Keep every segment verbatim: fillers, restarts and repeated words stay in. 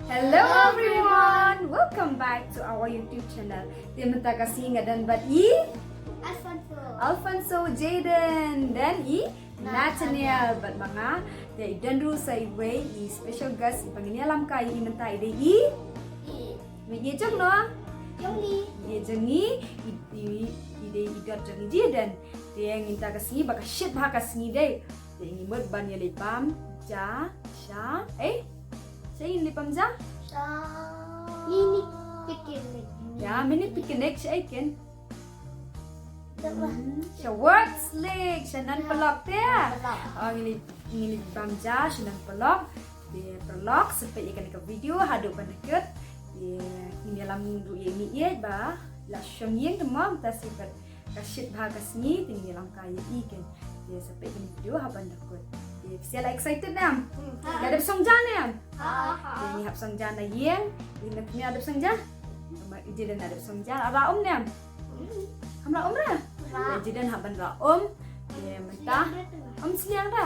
Hello everyone, welcome back to our YouTube channel. Te mynta ka sngi nga don bad i Alfonso. Alfonso, Jaden, then i Nathaniel. Bad ma nga te i don ruh sa iwei i special guest iba ngin ïalam kai ïa i mynta, i dei i. I. Mei i jong no? Jong i. I jong i, i, i, i dei i dot jong i Jaden. Te mynta ka sngi ba ka shit bha ka sngi dei. Te ngi mut ban ïaleit bam ja sha, eh? Sha ïaleit bam ja? Sha mini picnic. Ya, mini picnic sha, eh, ken? Sha Words Lake, sha Nan Paralok te. Nan Paralok. Oh, ngi leit, ngi leit bam ja sha Nan Paralok. Te paralok, sa peit ïa kane ka video haduh ban da kut. Te ngin ïalam ruh ïa i mei ïeit ba la shong ïing te mo, mynta sa peit ka shit bha ka sngi, te ngin ïalam kai ïa i ken. Te sa peit ïa kane ka video ha ban da kut. Te phi sa la excited ne em? Hmm. La dep shong ja ne em? Ha, ha. Te ngi hap shong ja na ïing. Te ngi hap dep shong ja. Namar i Jaden la dep shong ja. Rah um ne em? Hmm. Ham rah um re? Rah. Te Jaden hap ban rah um. Te mynta. Sliang re te. Um sliang re.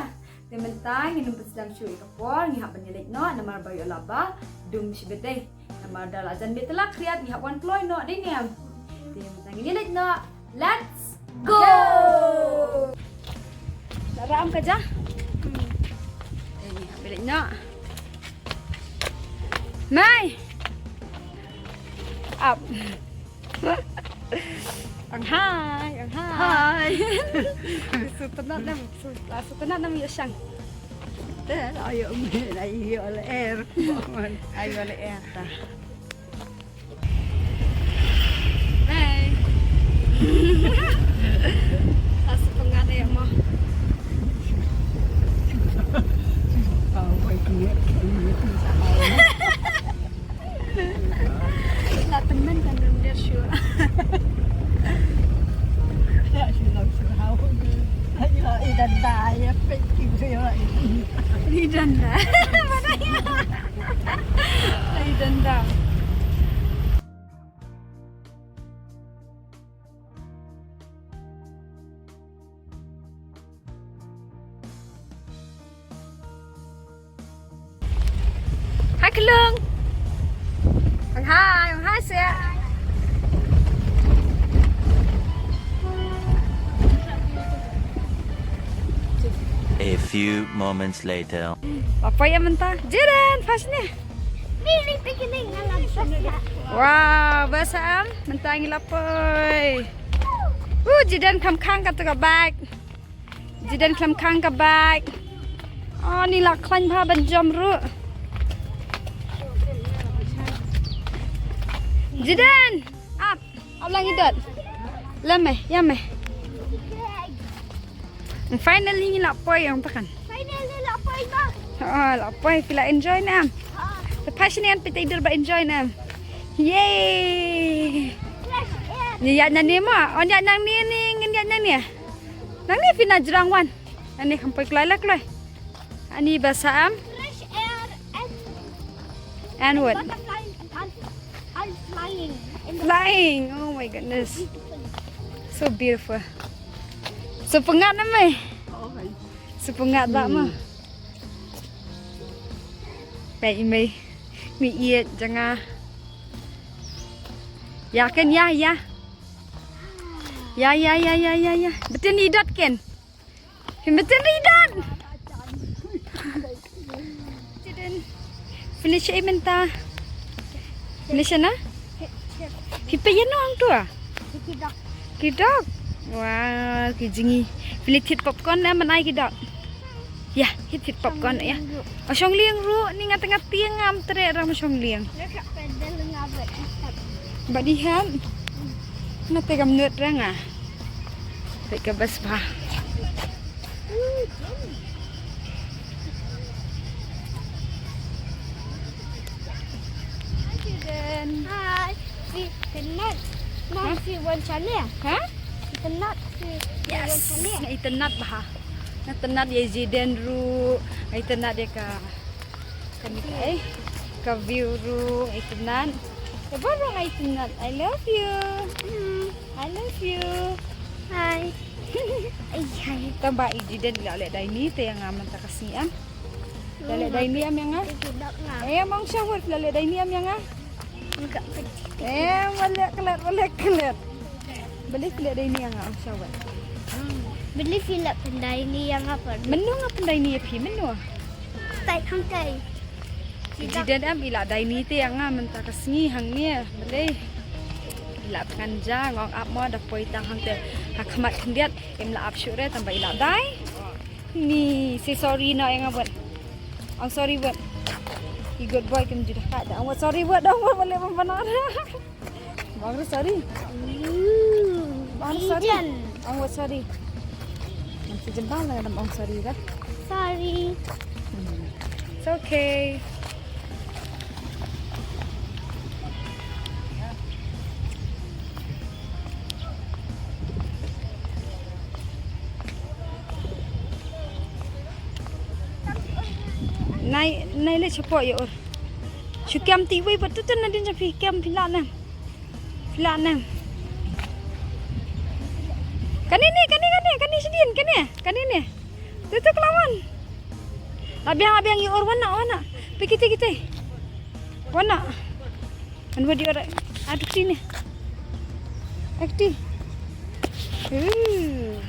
Te mynta ngin ym pynslem shuh ïa ka por, ngi hap ban ïaleit noh namar ba ïoh laba dum shibit dei. Namar da la jan miet te la khriat, ngi hap wan kloi noh dei ne em. Te mynta ngin ïaleit noh. Let's go! La rah um ka ja? Te ngi hap ïaleit noh. Mei! Up. Ang hai, ang hai. Hai. Shu tynat nam, shu, la shu tynat nam ïa shang. Te, ayo, ayo, ayo, le air. Ayo, le air ta. Hey. La shu tynat ïa mo. La tymmen kan ryndir shuh. Ya, shu long shu hau. Ayo, i danda, ya, pek ki shu. I danda. Mana ya? I danda. Hai Klung. Ang hai, ang hai seh. A few moments later. Apa ïa mynta? Jaden, pas ne. Mini picnic nga la sah. Wow, ba sah em, mynta ngi la poi. Uh, Jaden khlem khang kato ka bag. Jaden khlem khang ka bag. Oh, ni la khlaiñ bha ban jump ruh. Jaden, ap, ap lang i dot. Lem eh, ïa me. Finally ngi la poi ong ta kan. Finally la poi ba. Oh, la poi, phi la enjoy ne em? Ah. Te phai shane, phi te i dur ba enjoy ne em? Yay! Fresh air. Ni ïa nangne ma, on ïa nangne ni, ngin ïa nangne. Nangne phi na jrong wan. Ani kham poi kloi la kloi. Ani ba sah em? Fresh air and And what? Butterfly and, and flying in the Flying. Oh my goodness. Beautiful. So beautiful. So pyngngad na mei. Oh my. So pyngngad ba ma. Hmm. Mei, mei. Mei ïeit jong nga. Ïa ken ïa, ïa. Ïa, ïa, ïa, ïa, ïa, ïa. Btin i dot ken. Phi btin i dot. Finish i mynta. Finish na? Phi peit ïa no hangto? Ki dok. Ki dok. Wah, ki jngi. Phi la thied popcorn ne, mynta ki dok. Ïa, thied thied popcorn ïa. Shong lieng ruh, ni nga teng nga tieng ngam treh rang shong lieng. Bad i hap. Nga te kam nud rang ah. Te ka bas bha. Hi, Jaden. Hi. Si Tenat. Nang si wan chale. Ha? Si Tenat si wan chale. Yes. Nga itynnad bha. Nga itynnad ïa i Jaden ruh. Nga itynnad ïa ka Kane ka, eh, ka view ruh nga itynnad. Ka ba ruh nga itynnad. I love you. Hmm. I love you. Hi. Ai, hi. Tang ba i Jaden la leh dai ni te ïa nga mynta ka sngi em. Phi la leh dai ni em ïa nga? Em ong sha wad, phi la leh dai ni em ïa nga? Em, wat leh klet, wat leh klet. Balei phi leh dai ni ïa nga, ong sha wad? Balei phi la pyndai ni ïa nga pat? Mynno nga pyndai ni ïa phi, mynno? Tai hangtai. Phi dang em, i la dai ni te ïa nga mynta ka sngi hangne, balei? I la thngan ja, nga ong ap mo, da poi tang hangte ha khmat khyndiat, im la ap shuh re, tang ba i la dai ni. Say sorry noh ïa nga wad. Ong sorry wad. I good boy kim ju da ka da. Ong wad sorry wad, ong wad, wad leh ban banana. Ong sorry. Ong sorry. Ijan. Ong wad sorry. Nang si jembang nang ong sorry dah. Sorry. It's okay. Nai, nai le chapoh ïa ur. Shu kem ti wei, ba tu tu na din cha phi kem phi la na. Phi la na. Kane ne, kane, kane, kane shidien, kane, kane ne. Tu tu kelawan. La biang, la biang ïa ur wan na, wan na. Pi kiti, kiti. Wan na. An wadi ora adu sini. Akti. Uh.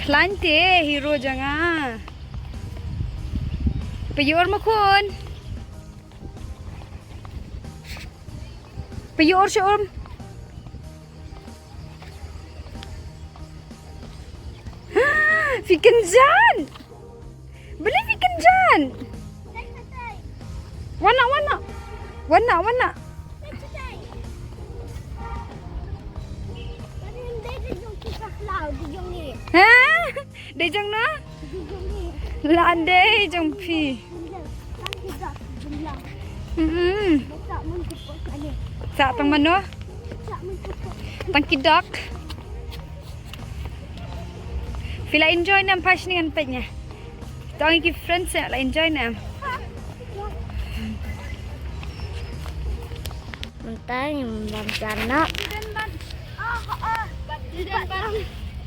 Khlaiñ te hero jong nga. Pynïoh ma khun. Pynïoh sha um. Phi kynjan. Balei phi kynjan? Wan na, wan na. Wan na, wan na. Ha? Dei jong na? La dei jong phi. Hmm. Sa tang mano? Tang ki dok. Phi la enjoy nam pas ni ngan pet nya. Tang ki friends ïa la enjoy nam. Mynta ngim bam jana. Didn't ban. Ah, ah, but didn't ban.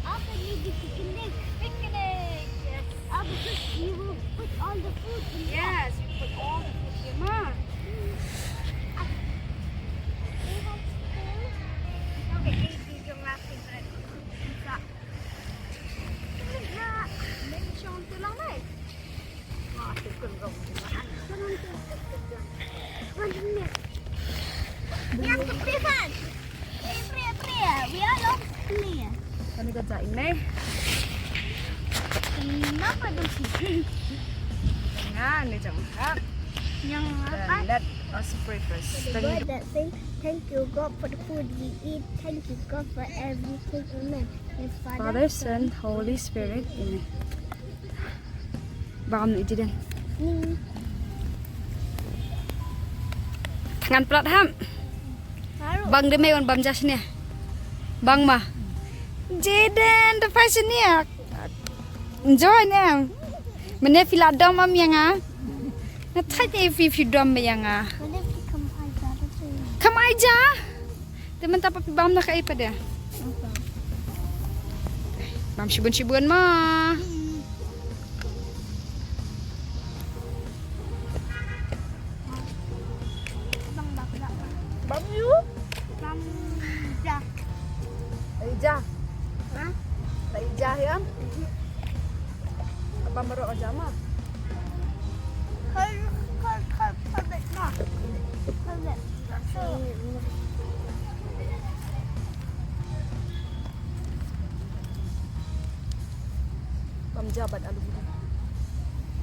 After you did picnic. Picnic, yes. Ah, because you will put all the food in there. Yes, you put all the food here, ma. Ah. They have spoon. Okay, this is your last favorite. Pizza. Pizza. Maybe show them to long way. Yang keprisan. Pria, pria, pria. We are long pria. Kani ka jai me. Kenapa dong sih? Nga ni jong hap. Yang apa? Let us pray first. The word that says, "Thank you, God, for the food we eat. Thank you, God, for everything. Amen." Father, Son, Holy Spirit. Amen. Bam ni jiden. Ngan plat ham. Bang de me wan bam jas ni. Bang ma. Jiden de fashion ni. Enjoy ni. Mene phi la dom am ïa nga. Nga thait ïa phi phi dom ïa nga. Kam ai ja. Te mynta pat phi bam na kaei pat de? Bam shibun shibun ma. Bam ïu? Bam ja. Ai ja. Ha? Ai ja ïa. Bam ro ja ma. Kal, kal, kal, kal bet ma. Kal bet. Bam ja bad aloo.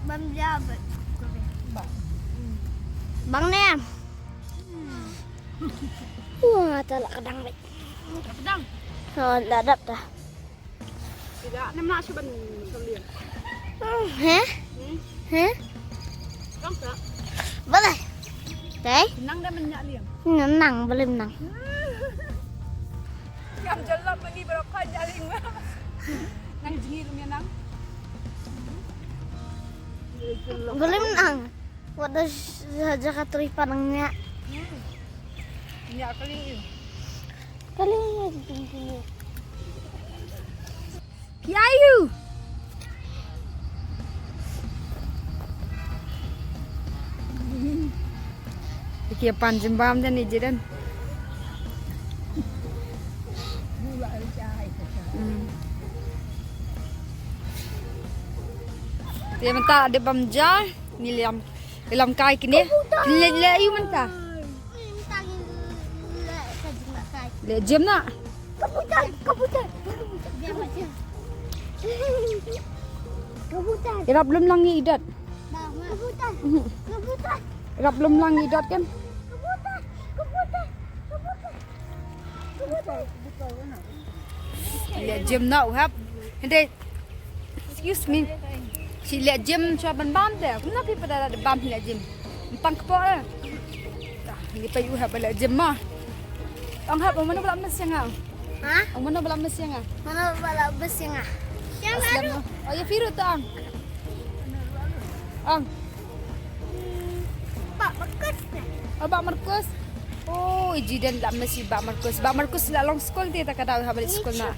Bam ja bad. Bang ne. Wah, ta la kedang bet. Kedang. Oh, la dap ta. Sida, nem nak suban selian. Heh? Hmm? Heh? Kang tak? Boleh. Teh? Nang dah menyak liang. Nang, boleh menang. Ngam jalap mani berapa nyaring. Nang jengi lu nang. Boleh menang. Wat da jaga teripan nang nyak. Hmm. Nyak kali. Kali. Piayu. Ki pan jin bam jan ni jidan. Hmm. Te mynta dep bam ja, ngi lem, lem kai kine. Kine leh, leh aïu mynta? Leh gym na. Kabutan, kabutan. Irap lum lang ngi i Dot. Kabutan. Mhm. Kabutan. Irap lum lang ngi i Dot kan. Kabutan, kabutan, kabutan. Kabutan. Leh gym na u hap. Hynrei. Excuse me. Shi leh gym shuwa ban bam te. Kumno phi pat da bam leh gym? Ym pang kpoh eh. Ngi peit u hap ba leh gym ma. Ong hap, ong mano ba la mess ïa nga? Ha? Ong mano ba la mess ïa nga? Mano ba la mess ïa nga? Ïa nga. Oh, ïa phi ruh to ong. Ong. Bah Markus ne? Oh, Bah Markus. Oh, i Jiden la mess ïa Bah Markus. Bah Markus la long skul te, ta ka dei haba leit skul na.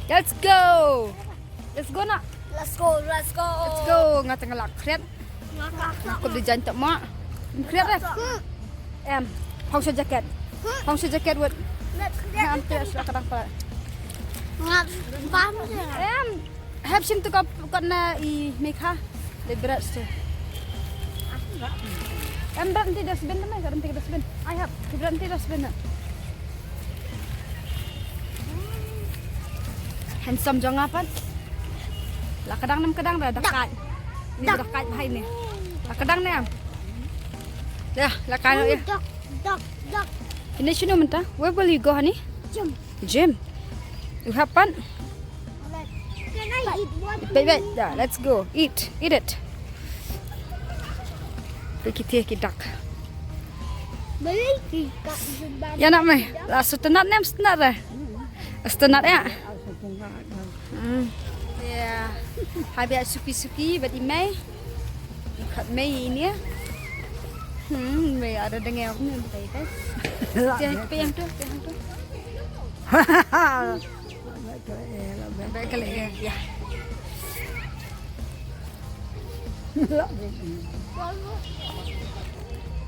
Let's go. Let's go na. Let's go, let's go. Let's go. Nga tang la khret. Nga ka khret. Kop di jan tak ma. Khret eh. Hmm. Em. Hong sha jacket. Hmm. Hong sha jacket wet. Nga khret. Em, khret sha ka dang pa. Nga bam. Em. Hep shim tu ka kot na i Mekha. Le brat tu. Em, brat nanti dustbin tu, mai ka nanti dustbin. Ai hap, brat nanti dustbin na. Handsome jong nga pat. La ka dang nam ka dang da, da kai. Ni da kai bhai ni. La ka dang ne. Ya, la kai ya. Duck, duck, duck. Ini shinu mynta? Where will you go, honey? Gym. Gym. You have fun? Can I eat one? Wait, wait. Yeah, let's go. Eat. Eat it. Ki, ki, ki duck. Beli ki duck. Ya nak mai. La sutnat nem sutnat eh. Sutnat ya. Hmm. Ya. Habis suki-suki bad i mei. Kat mei ini ya. Hmm, mei ada dengar aku ni, betul kan? Jangan payang tu, payang tu. Bad ka leh, ya.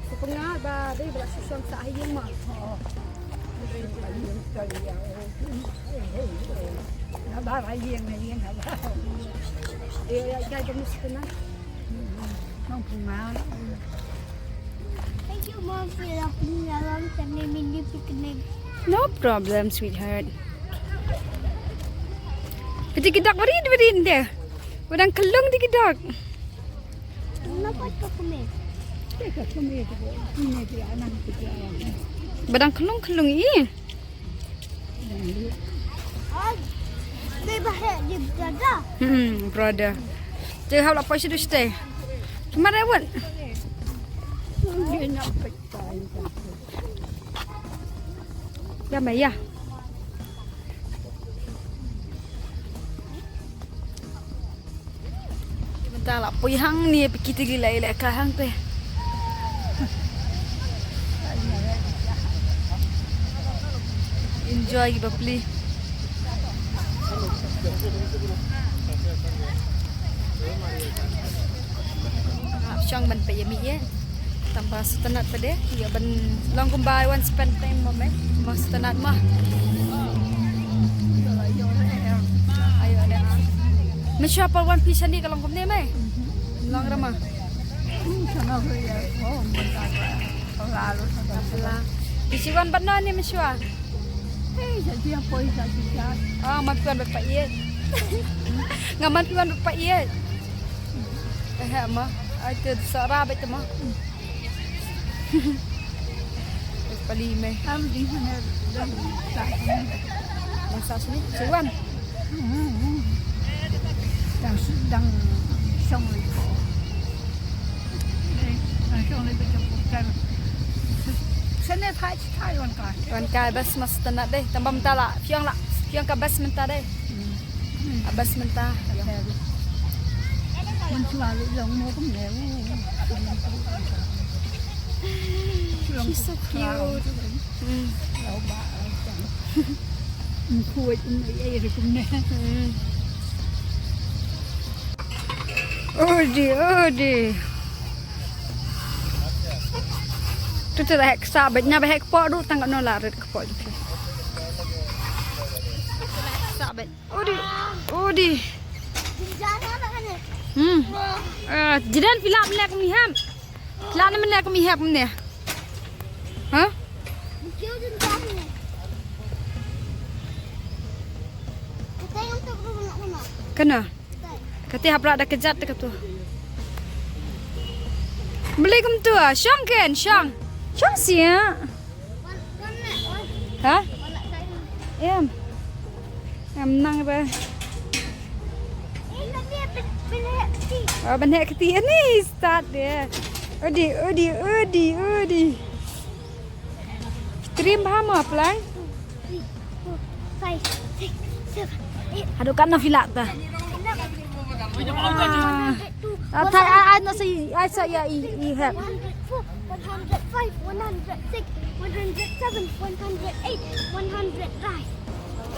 Sa pyngat ba dei ba la shu shong sa ha ïing ma. Thank you, Mom, for helping me along the mini picnic. No problem, sweetheart. Piti ki duck bari bari nde. Ba dang khyllung di ki duck. Kenapa kau kemih? Ba dang khyllung khyllung i. Babe, bahaya dia brother. Hmm, brother. Cakap lah pasti tu stay. Cuma rewet. Dia nak pecah. Ya, Maya. Mynta la poi hangne, phi kiti lila ila ka hangte. Enjoy ki bapli. Shong ban peit ïa mih ïa. Tang ba sngewtynnat pat de, ïa ban long kumba I want spend time mo me. Mo sngewtynnat mo. Ayo de. Mynshuwa pat wan phi shane ka long kumne me. Long ra mo. Phi shu wan bad no ne mynshuwa. Ah, man phi wan bad pa ïeit. Nga man phi wan bad pa ïeit. Eh, ma. Ai te sara bad te ma. Pali me. Am di hane dang sa sini. Dang sa sini. Siwan. Dang dang shong li ko. Dang shong li ko. Sene thai thai wan kai. Wan kai bas mas tana deh. Tamba mynta la. Phiang la. Phiang ka bas mynta deh. A bas mynta. She's so cute. Hmm. Hmm. Odi, odi. Ito da hek sa bet nya ba hek po du tang no la ret po. Sa bet. Odi. Odi. Hmm. Eh, jidan phi lah mlek mi hem. Phi lah mlek mi hem ne. Ha? Kana? Kata hap lah da kejat da katu. Beli kumtu ah, shong ken, shong. Shong sia. Ha? Em. Em nang ba. Oh, ban hek kti ni start de. Odi, odi, odi, odi. Trim ba ma plai. Five, six, seven, eight. Aduh kan na filak ta. Ah. Ah, thai ai ai na si ai sa ya i i hek. One hundred four, one hundred five, one hundred six, one hundred seven, one hundred eight, one hundred nine.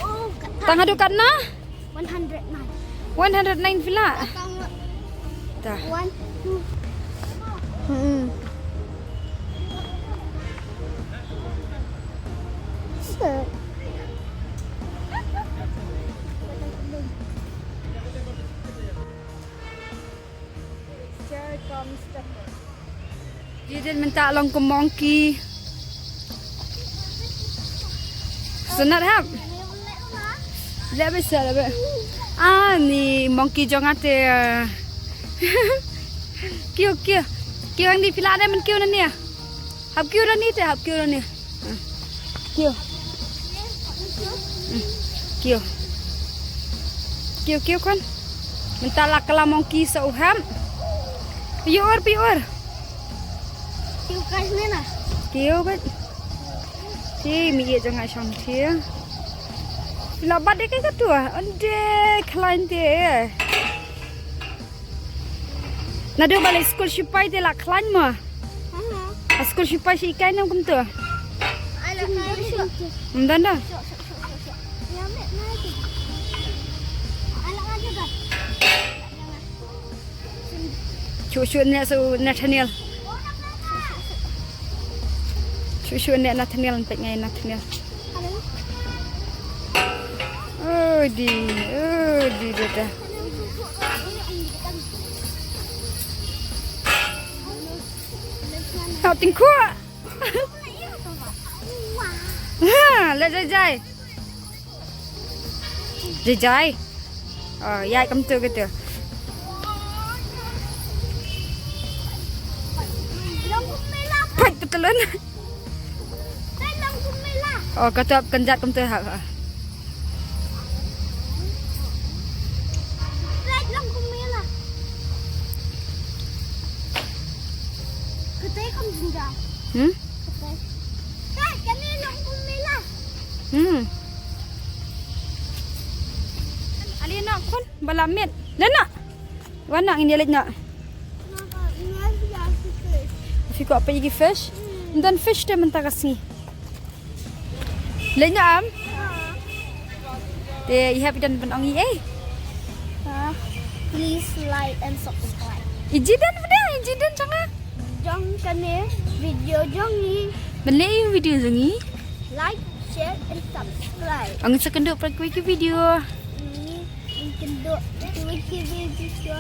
Oh, kat Tang aduh kan na? One hundred nine. One hundred nine filak. Tang. Dah. One, two. Hmm. Set. Here comes the first. Jidin mynta long kum monkey. Sunat hap. Lebe sa lebe. Ah, ni monkey jong ate. Kiu kiu. Kiu ang di pila de men kiu na ni. Hap kiu na ni te hap kiu na ni. Kiu. Hmm. Kiu. Kiu kiu kon. Mynta la kala monkey sa u hap. Piur piur. Kiu kai ne na. Kiu bet. Ti mi ye jong ai shong ti. La bat de kai ka tu. Ande khlain te. Naduh ba leit skul shipai te la khlaiñ mo. Aha. A skul shipai shi kai nam kumto. Ai la kai shi. Ym don da. Shu shu ne su Nathaniel. Shu shu ne Nathaniel, pek ngai Nathaniel. Oh di, oh di dada. Hau tingkhuh. Ha, le jai jai. Jai jai. Oh, ya kam tu gitu. Pek betul. Oh, kata kenjat kum tu ha. Hmm? Hmm. Ali na khun bala mit. Lena. Wan na ngin ïa leit noh. Phi kwah peit ïa ki fish? Ym don fish te mynta ka sngi. Leit noh am? Te i hap i don ban ong i ei. Please like and subscribe. I Jiden bda, i Jiden jong nga. Jong kane video jong i. Ban leh i video jong i. Like, share and subscribe. Ong sa kynduh pat kiwei ki video. Ong kynduh pat kiwei ki video.